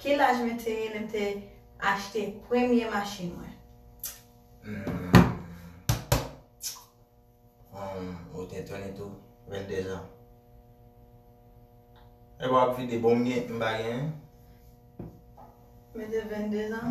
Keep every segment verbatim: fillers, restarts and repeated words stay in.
Ki laj mwen te ye lè m te achte premye machin mwen? Hmm. Um, ou te tounen tou vennde zan. E w ap vide bon, m gen, m pa gen. Mwen te vennde zan.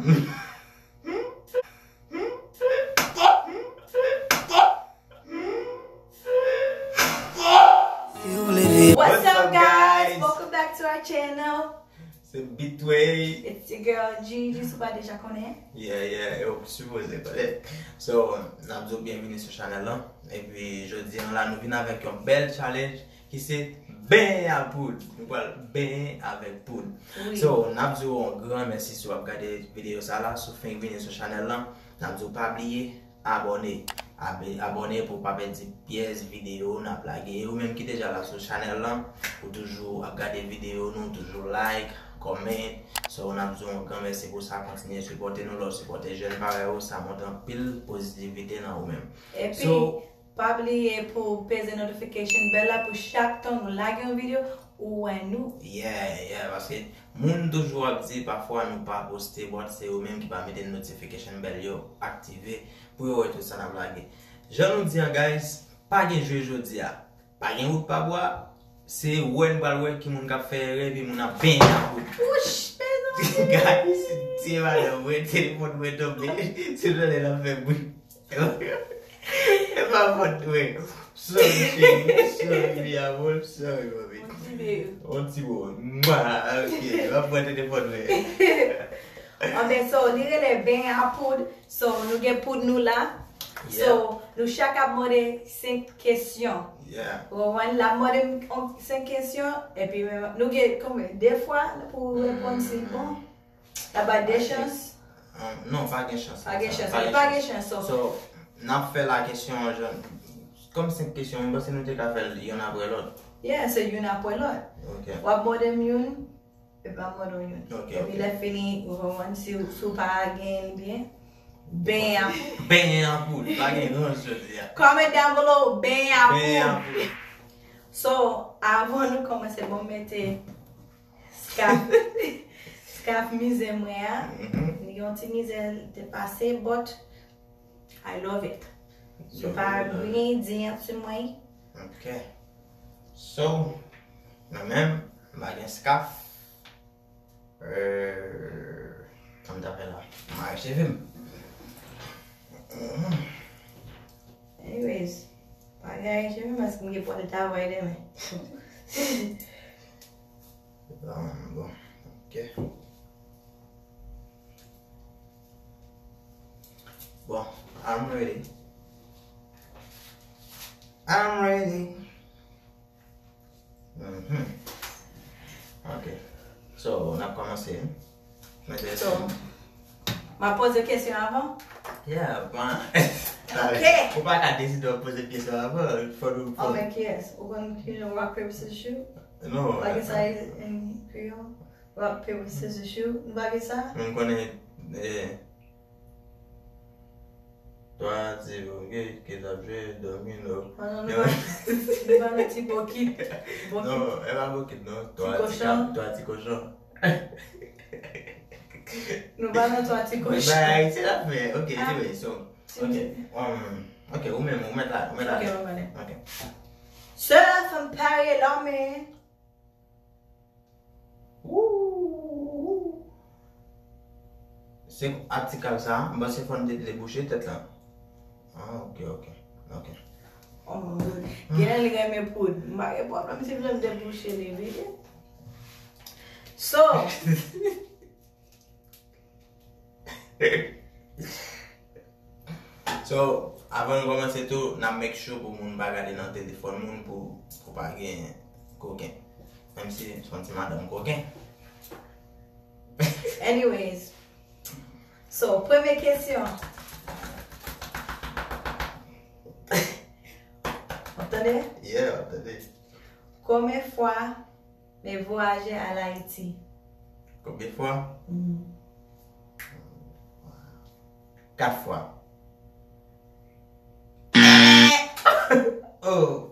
What's up, guys? Welcome back to our channel. Se Bitway. It's your girl Gigi, si w pa deja konnen. Yeah, yeah, yo sipoze konnen. So, n ap di w byenvini sou chanèl lan. Epi jodi an la, nou vin avèk yon bèl challenge ki se benyen a poud. Nou pral benyen avèk poud. Wi. So, n ap di w yon gran mèsi si w ap gade videyo sa la, si w fenk vini sou chanèl lan. N ap di w pa bliye abòne. Abe- Abòne pou w pa pèdi pyès videyo n ap lage. E ou menm ki deja la sou chanèl lan, ou toujou ap gade videyo nou, toujou like, comment. So, n ap di w yon gran mèsi pou sa, kontinye sipòte nou, lè w sipòte jèn parèy ou, sa montre anpil pozitivite nan ou menm. Epi, So, pa bliye pou peze notification bell la pou chak tan nou lage yon videyo, ou wè nou. Yeah, yeah, paske moun toujou ap di pafwa nou pa poste, but se yo menm ki pa mete notification bell yo aktive pou yo wè tout sa n ap lage. Jan nou di an, guys, pa gen jwe jodi a. Pa gen wout pa bwa. Se wè n pral wè ki moun k ap fè erè epi moun ap benyen a poud. Wouch, mezanmi. Guys, se madanm mwen, telefòn mwen tonbe. Se tande l ap fè bri. E pa fòt mwen. Sorry, cheri. Sorry, mi amor. Sorry, mami. Yon ti bebe. On ti mo. Mwa, ok. M ap pran telefòn mwen. Anben, so, li rele benyen a poud. So, nou gen poud nou la. So, nou chak ap mande senk kesyon. Yeah. Ou konprann? L ap mande m senk kesyon, epi nou gen konbyen? De fwa pou reponn si l bon. L ap bay de chans. Um, non, pa gen chans. Pa gen chans. Pa gen chans. So, So, n ap fè la kesyon an jan. Kòm senk kesyon, mwen panse nou te ka fè l yonn apre lòt. Yeah, se youn apre lòt. Ok. W ap mande m youn, epi m ap mande w youn. Ok, Epi ok. Lè fini, ou konprann, si, si w pa genyen l byen, benyen a poud. Benyen a poud. Pa gen rans jodi a. Comment down below, benyen a Benyen a poud. poud. So, avan nou kòmanse, bon, m mete scarf, scarf mizè mwen a. Mhm. Li yon ti mizè te pase, but I love it. So, Li pa you love it. Ringandin sou mwen. Ok. So, mwen menm, m pa gen scarf. Euh, sa m ta fè la? M mare cheve m. Anyways, pa gaye cheve m paske m gen pou al travay demen. Um, bon, ok. Bon, I'm ready. I'm ready. Mhm. Ok. So, n ap kòmanse. Mwen te So, m ap poze kesyon avan? Yeah, bon. Ok. Ou pa ka deside w ap poze kesyon avan. Fò nou. Oh, men kiyès? Ou konn ki jan rock, paper, scissors, shoot? Non. Ou pa gen sa en kreyòl? Rock, paper, scissors, shoot. Nou pa gen sa? Mwen konnen, eh, twa ti bokit ki t ap jwe domino. Ah, non, nou pa, nou pa nan ti bokit. Bokit. Non, e pa bokit, non. Twa ti kochon. Twa ti kochon. Nou pa nan twa ti kochon. Bay, se la fè. Ok, Ah. Anyway, so. Ti Ok. bokit. Um, ok, ou menm, ou mèt la, ou mèt la. Ok, mwen konnen. Ok. Sè, fanm pare lame. Wou. Se atik sa, m panse fò n de- debouche tèt la. Ah, ok, ok. Ok. Oh my God. Gen lè li renmen poud. M pa gen pwoblèm si m debouche li, wi. So, So, avan nou kòmanse tou, n ap make sure pou moun pa gade nan telefòn moun pou, pou pa gen koken. Menm si se yon ti madanm koken. Anyways. So, premye kesyon. W ap tande? Yeah, w ap tande. Konbyen fwa mwen vwayaje al Ayiti? Konbyen fwa? Mm. Kat fwa. Oh!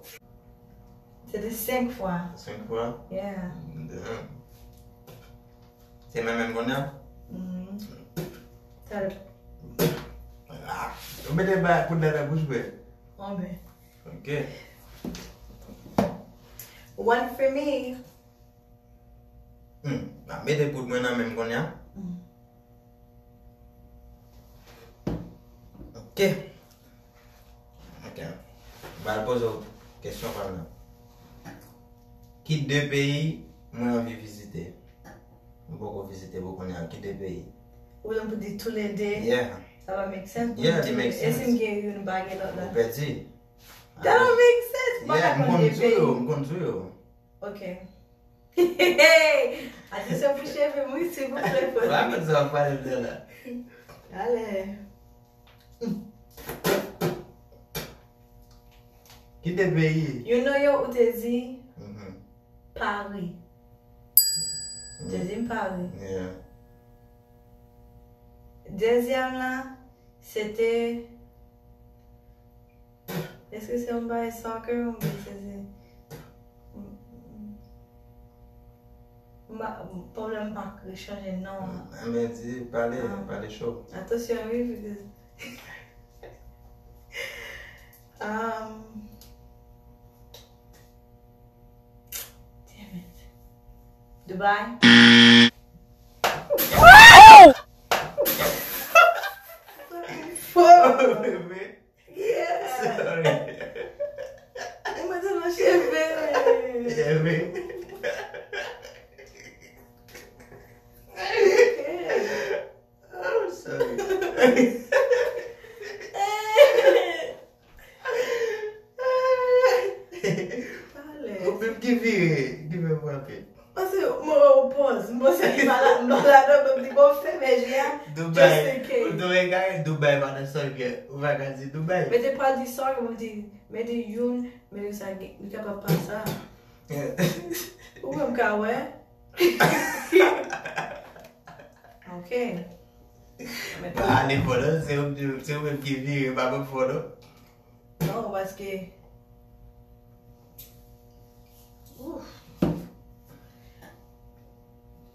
Se te senk fwa. Senk fwa? Yeah. Damn. Se mwen menm kounye a? Talè. Ah, ou mete ba poud la nan bouch mwen. Anben. Ok. One for me. Hmm, m ap mete poud mwen nan men m kounye a. Ok. Ok. M pral poze w kesyon pa m nan. Ki de peyi mwen anvi vizite? M poko vizite pou kounye a. Ki de peyi? Ou menm pou di tou le de? Yeah. Sa pa make sense pou m di. Yeah, it make sense. E si m gen youn, m pa gen lòt la? Ou pèdi. That don't make sense. M pa ka konn de peyi. M konn di w yo. Ok. Atis yo pou cheve m, wi, silvouplè. Rakonte sa w ap pale de la. Ale. Ki de peyi? Youn nan yo ou te di Pari. Ou te di m Pari. Yeah. Dezyèm la, se te Èske se yon bagay soccer oubyen se, se, m, m, m pa, pwoblèm pa k rechanje non an. Enben, di, pale, pale cho. Atansyon, wi, because, um, damn it. Dubai? Fò! Yeah. Sorry. Mwen te nan cheve. Cheve. I'm sorry. Pale. Ou menm ki vire, ki fè frape. Paske mwen wè w pòz, m panse li pa la, m pa ladan, men m di bon, fèmen je a, just in case. Dubai, ou te wè kare Dubai pa nan soccer, ou pa ka di Dubai. Men te pa di soccer, mwen di, men di youn, men di sa gen, li kapab pa sa. Ou menm ka wè. Ok. Pa ale fò non, se ou, se ou menm ki vire, pa ban fò non. Non, paske. Ouf.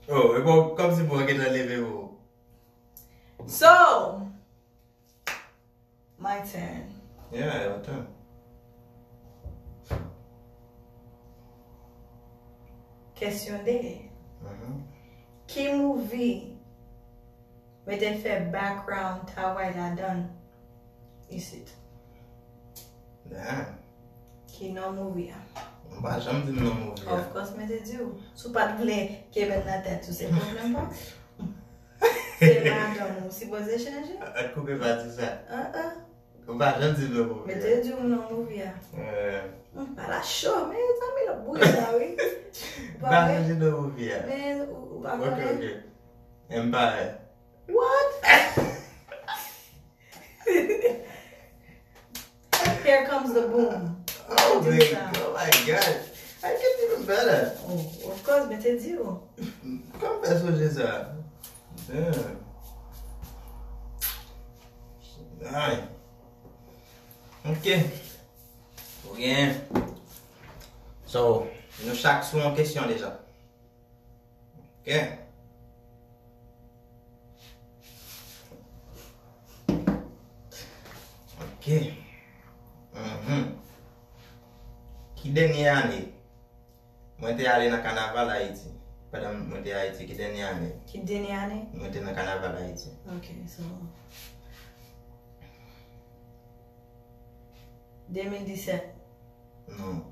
Oh, e bon, kòmsi pou w gentan leve pou ou. So, my turn. Yeah, your turn. Kesyon de. Mhm. Ki movie mwen te fè background travay ladan l isit? Damn. Ki non movie a? M pa janm di m non movie a. Of course, mwen te di w. Si w pa t vle Kevin nan tèt ou, se pwoblèm pa w. Se madanm ou sipoze chanje. An koupe pati sa. An an. Ou pa janm di m non movie a. Mwen te di w non movie a. Eh. Hmm, pa la cho, men zanmi l ap bouyi la, wi. Ou pa pa vle? Janm di non movie a. Men ou, ou pa konnen? Ok, ok. Empire. What? Here comes the boom. Oh, big, oh my God. I get even better. Oh, of course, mwen te di w. Kòman fè sonje sa? Damn. Ay. Ok. Ou gen. So, nou chak sou yon kesyon deja. Ok. Ok. Mhm. Ki dènye ane mwen te ale nan kanaval Ayiti? Pandan mwen te Ayiti, ki dènye ane? Ki dènye ane? Mwen te nan kanaval Ayiti. Ok, so. De mil disèt. Non.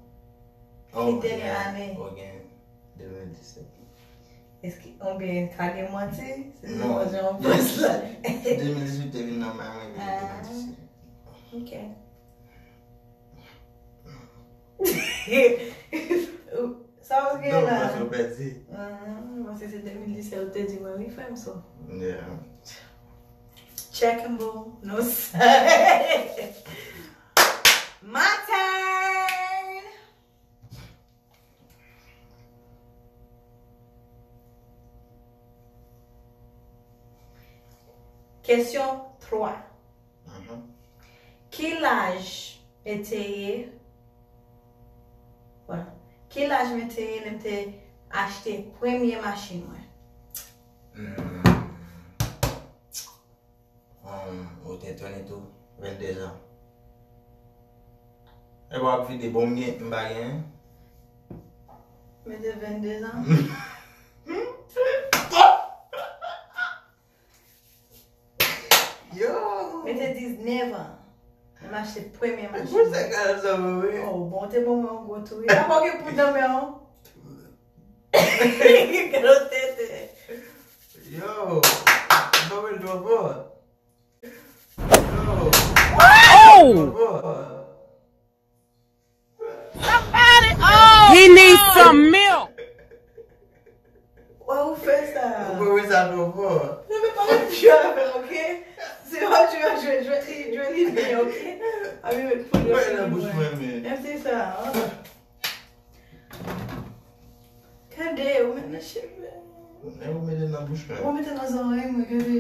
Oh my God. Ki dènye ane? Ou gen de mil disèt. Èske, oubyen ka gen manti? Se non. Se yon pòs la. De mil dizuit te vin nan men mwen, epi de mil disèt. Ah, ok. Sa ou gen la? Non, paske ou pèdi. Ah, paske se de mil disèt ou te di mwen, wi, frè m, so. Yeah. Check and boom. No, sir. My turn! Kesyon twa. Mhm. Ki laj mwen te ye? Bon, ki laj mwen te ye lè m te achte premye machin mwen? Hmm. Hmm, ou te tounen tou, vennde zan. E w ap vide bon, m gen, m pa gen. Mete vennde zan. Yo! Mete diznèf an. M achte premye machin. Pou sa ka sa, wi. Oh, bon, te bon, mwen, yon gwo tou. Wi, apa w gen poud nan men w? Gade tete. Yo! Ban mwen dlo fò. Yo! Oh! Dlo fò. Somebody, oh! He needs some milk. Why ou fè sa? Ou fè sa twò fò. Non, men pa mèt jwe avè l, ok? Se w ap jwe, jwe, jwe, jwe li byen, ok? A mi met poud yo nan bouch mwen, men. Menm se sa, hein? Gade, ou met nan cheve. Men ou mete nan bouch mwen. Ou mete nan zòrèy mwen, gade.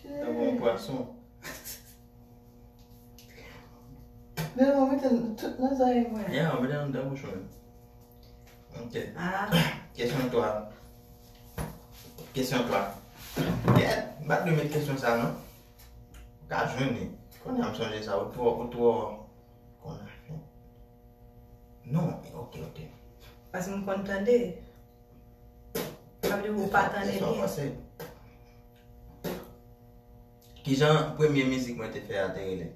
Tankou yon pwason. Men ou mete tout nan zòrèy mwen. Yeah, ou mete nan bouch mwen. Ok. Ah. Kesyon twa. Kesyon twa. Yeah, m pa t dwe met kesyon sa, non. Ou ka jwenn li. Kounye a m sonje sa, ou twò, ou twò. Konn afè. Non, ok, ok. Paske m konn tande. Sa vle di ou pa tande byen. Kijan premye mizik mwen te fè a te rele?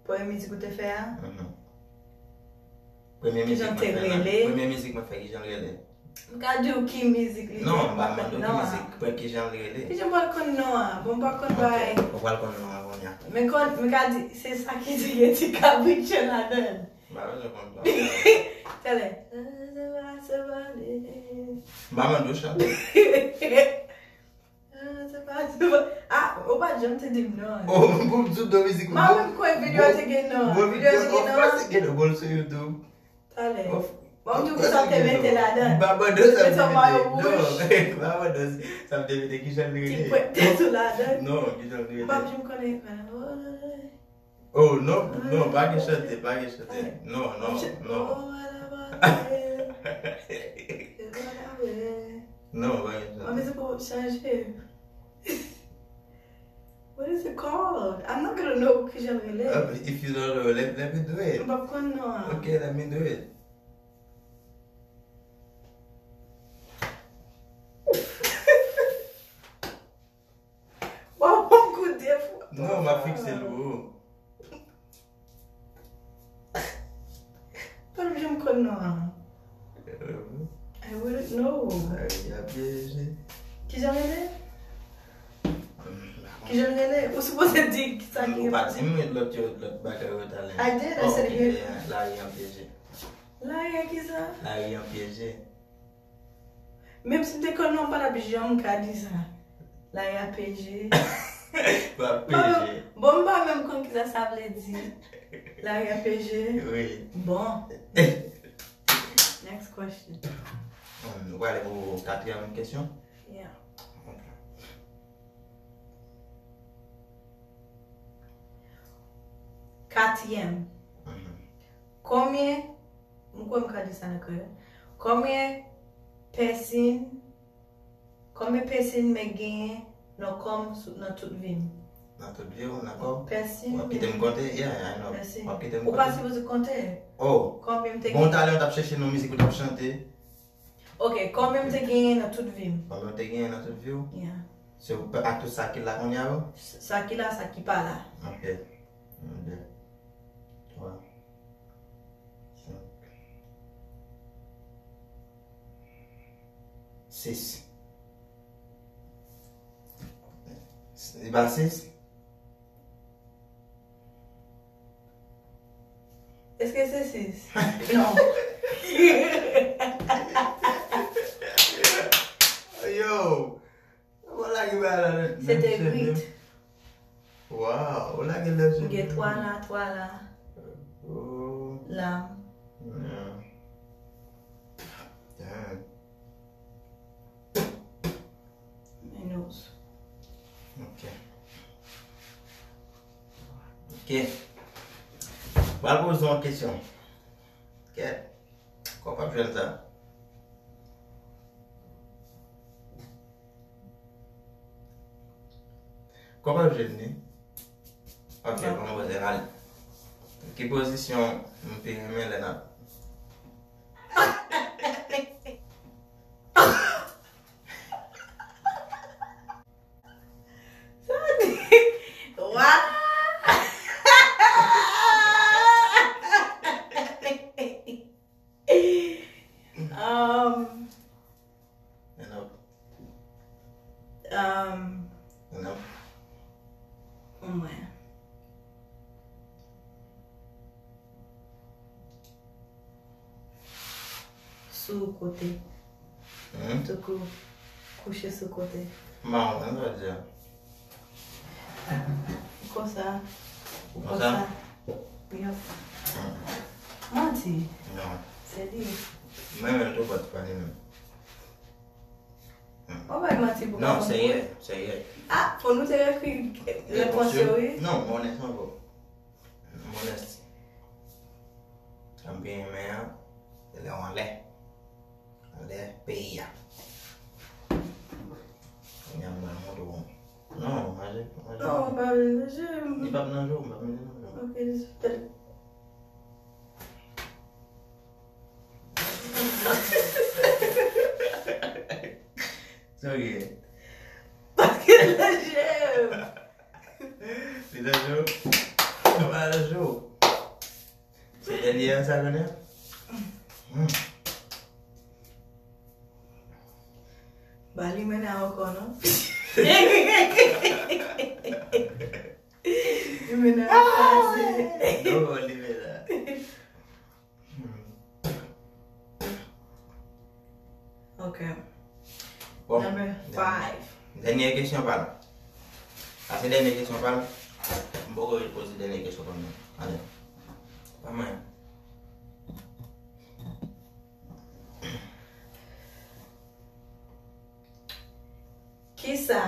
Premye mizik ou te fè a? Mhm. Premye mizik mwen fè, premye mizik mwen fè, kijan l rele? M ka di w ki mizik li te. Non, m pa mande w ki mizik, premye kijan l rele. Kijan m pral konn non an? Bon, m pa konn bagay. Ok, ou pral konn non an kounye a. Men konn, men ka di, se sa ki di gen ti kabrit chan ladan l. M pa bezwen konn sa. Tèlè. M pa mande w chante. Ah, se pa, se pa. Ah, ou pa janm te di m non. Oh, pou m di w non mizik ou. M pa menm kwè videyo a te gen non. Bon, videyo a te gen non. Of course, gen non, bon, sou YouTube. Talè. Bon, m di w ki sa w te mete ladan. M pa mande w sa m te mete. Non, m pa mande w sa m te mete. Kijan l rele? Ti pwent tèt ou ladan. Non, kijan l rele? M pa janm konnen. Oh, non, non, pa gen chante, pa gen chante. Non, non, non. Non, pa gen chante. Mwen se pou chanje. What is it called? I'm not gonna know kijan l rele. Uh, if you don't know, let, let me do it. M p ap konn non an. Okay, let me do it. Bon, bon, kou de fwa. Non, m ap fikse l pou ou. Pa janm konn non an. I wouldn't know. Lariyè pyeje. Kijan l rele? Kijan l rele? Ou sipoze di sa ki gen pase. Ou pa di m lòt yo, lòt bagay yo talè. I did, I said here. Lariyè pyeje. Lariyè kisa? Lariyè pyeje. Menm si m te konn non, m pa t ap janm ka di sa. Lariyè pyeje. Pa pyeje. Bon, m pa menm konn kisa sa vle di. Lariyè pyeje. Wi. Bon. Next question. Um, nou prale pou katriyèm kesyon? Yeah. Ok. Katriyèm. Mhm. Konbyen M kwè m ka di sa nan kreyòl. Konbyen pèsin, konbyen pèsin mwen genyen nan kò m sou, nan tout vi m? Nan tout vi w, nan kò w? Pèsin. W ap kite m konte? Yeah, I know. Pèsin. W ap kite m konte? Ou pa sipoze konte. Oh. Konbyen m te genyen? Bon, talè w t ap chèche non mizik ou t ap chante. Ok, konbyen m te genyen nan tout vi m? Konbyen w te genyen nan tout vi w? Yeah. Se ak tout sa ki la kounye a yo? Sa ki la, sa ki pa la. Ok. Yon, de, twa, senk, sis. Se pa sis? Èske se sis? Non. Yo! Ou lage bagay la nan, se te uit. Waw, ou lage lè sou. M gen twa la, twa la. Oh. La. Yeah. Damn. Menous. Ok. Ok. Pral poze yon kesyon. Kèt. Kò p ap jwenn sa. Papa jwenn li. Ok, bon, bon, se mal. Ki pozisyon m pi renmen lè n ap Sa di. What? um, Enough. um, Enough. Mwen. Sou kote. Hmm? Tankou kouche sou kote. M pa konprann sa w di a. Konsa. Konsa? Yep. Hmm. Manti. Non. Se li. Mwen menm tou pa t pa li menm. Ou bay manti pou Non, konprann se mwen. Yè, se Yè. Ah, fò nou te ekri repons yo, wi. Non, m onès ankò. M onès. Sa m pi renmen an, se lè w anlè. Anlè peyi a. Kounye a m pral montre w. Non, manje, manje. Non, ou pa vle manje. Li p ap nan jou, m p ap mete nan jou. Ok, jis fè l. Sorry. Paske nan je m. Li nan jou? Li pa nan jou. Se dènye an sa konnen? Hmm. Ba li mennen ankò non. Li mennen ankò. Non, li mennen. Hmm. Ok. Bon. Number five. Dènye kesyon pa l. A se dènye kesyon pa l. M poko poze dènye kesyon pa m nan. Ale. Pa mwen. Kisa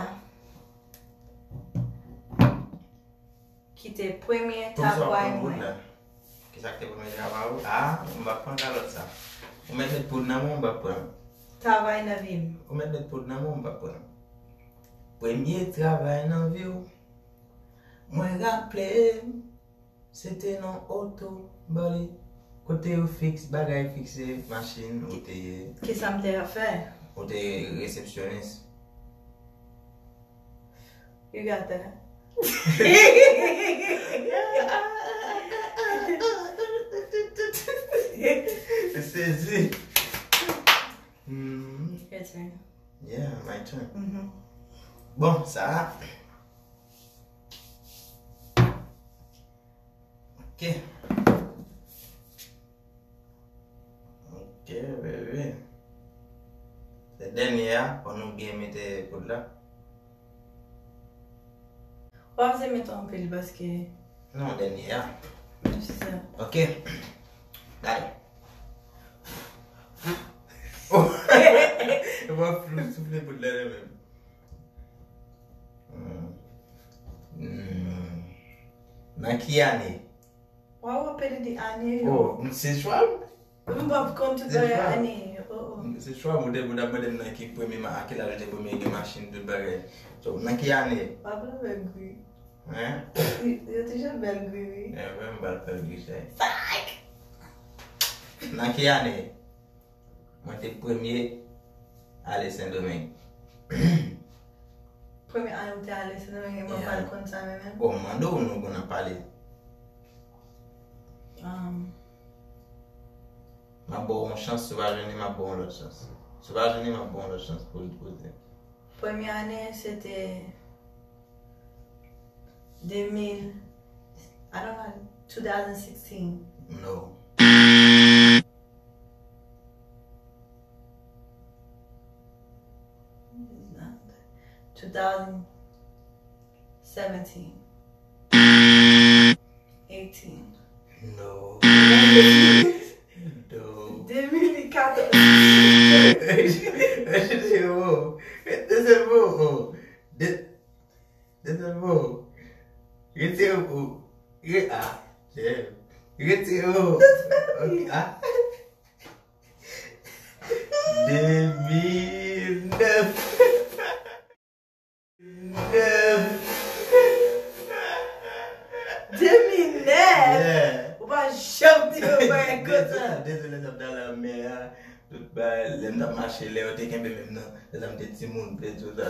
ki te premye travay mwen? Kisa ki te premye travay ou? Ah, m p ap pran kalòt sa. Ou mèt met poud nan men w, m p ap pran. Travay nan vi m. Ou mèt met poud nan men w, m p ap pran. Premye travay nan vi w. Mwen raple m, se te nan oto, bali, kote yo fiks, bagay fikse, machin, ou te ye. Kisa m te ap fè? Ou te resepsyonis. You got that? Sezi. Hmm. Your turn. Yeah, my turn. Mhm. Bon, sa. Ok. Ok, bebe. Se dènye a, fò nou byen mete koud la. W ap se mete anpil paske. Non, dènye a. Mèsi sa. Ok. Gade. Oh. E pa flou soufle pou lè menm. Hmm. Hmm. Nan ki ane? Why w ap pede di ane yo? Oh, se chwa m. M p ap konn tout Se bagay chwa. Ane yo. Oh, oh. Se chwa m, ou te, ou t ap mande m nan ki premye ma-, a ki laj ou te premye gen machin, tout bagay. So, nan ki ane? W ap lave gri. Hein? Yo toujou bèl gri, wi. E vre, m pral fè l gri, chè. Nan ki ane mwen te premye ale Sendomeng? Premye ane ou te ale Sendomeng, mwen pa t konn sa menm. Bon, m mande w, nou konn ap pale. Um, M ap ba w yon chans, si w pa jwenn li, m ap ba w yon lòt chans. Si w pa jwenn li, m ap ba w yon lòt chans pou, pou di. Premye ane, se te de mil, I don't know, two thousand sixteen. No. Two thousand seventeen. Eighteen. No. No. Deux mille quatorze. Retire mo. Retire mo. De-, retire mo. Retire mo. Re-, ah, damn. Retire mo. Ok, ah. Deux mille neuf. Neuf. Dezole, lè m t ap nan lanmè a, tout bagay, lè m t ap mache, lè yo te kenbe men m nan, lè sa m te timoun, m te di w sa.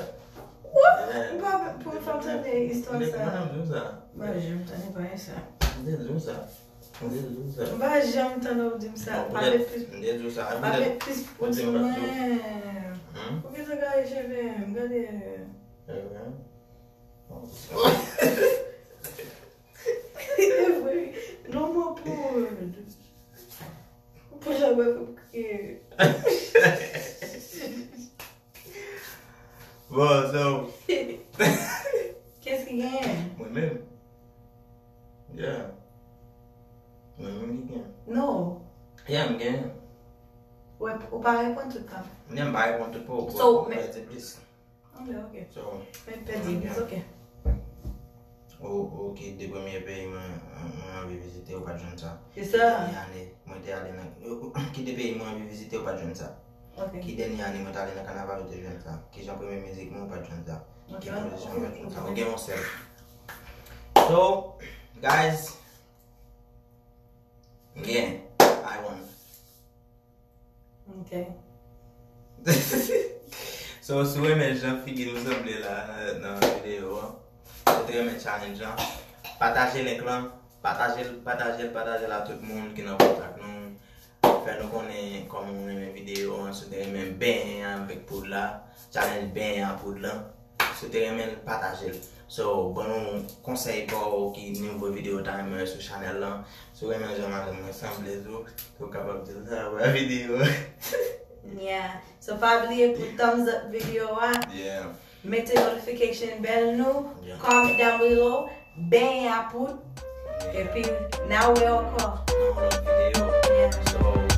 What? M pa pou m fè m tande istwa sa. M te di w sa. M pa janm tande bagay sa. M te di w sa. M te di w sa. M pa janm tande w di m sa. M pa met plis. M te di w sa. M pa met plis poud sou mwen. Ou gentan gade cheve m, gade. E vre? Non, mwen poud. Pou jan mwen pou kriye. Bon, so. Kiyès ki genyen? Mwen menm. Yeah. Mwen menm ki genyen. No. Yeah, m genyen. Ou pa reponn tout tan. Yeah, m pa reponn tout pou ou. So, men. Pèdi plis. Ok, ok. So, Men pèdi plis, ok. Ou, ou ki de premye peyi mwen, mwen anvi vizite, ou pa t jwenn sa. Se sa. Dènye ane, mwen te ale nan, ki de peyi mwen anvi vizite, ou pa t jwenn sa. Ok. Ki dènye ane mwen te ale nan kanaval, ou te jwenn sa. Ki jan premye mizik mwen, ou pa t jwenn sa. Ki Ok. Pozisyon, ou pa t jwenn sa. Ou gen yon sèl. So, guys, m gen, I won. Ok. So, si w renmen jan figi nou sanble la nan, nan videyo an, si w te renmen challenge an, pataje link lan, pataje l, pataje l, pataje l a tout moun ki nan kontak nou. Fè nou konnen kòman w renmen videyo an, si w te renmen benyen an avèk poud la, challenge benyen an poud lan. Si w te renmen l, pataje l. So, ban nou konsèy pa w ki nivo videyo w ta renmen wè sou chanèl lan. Si w renmen jan madanm mwen sanble tou, si w kapab di l sa apre videyo. Yeah. So, pa bliye pou thumbs up videyo a. Yeah. Mete notification bell nou. Yeah. Comment down below. Benyen a poud. Epi, n a wè ankò. Nan yon lòt videyo. Yeah. So,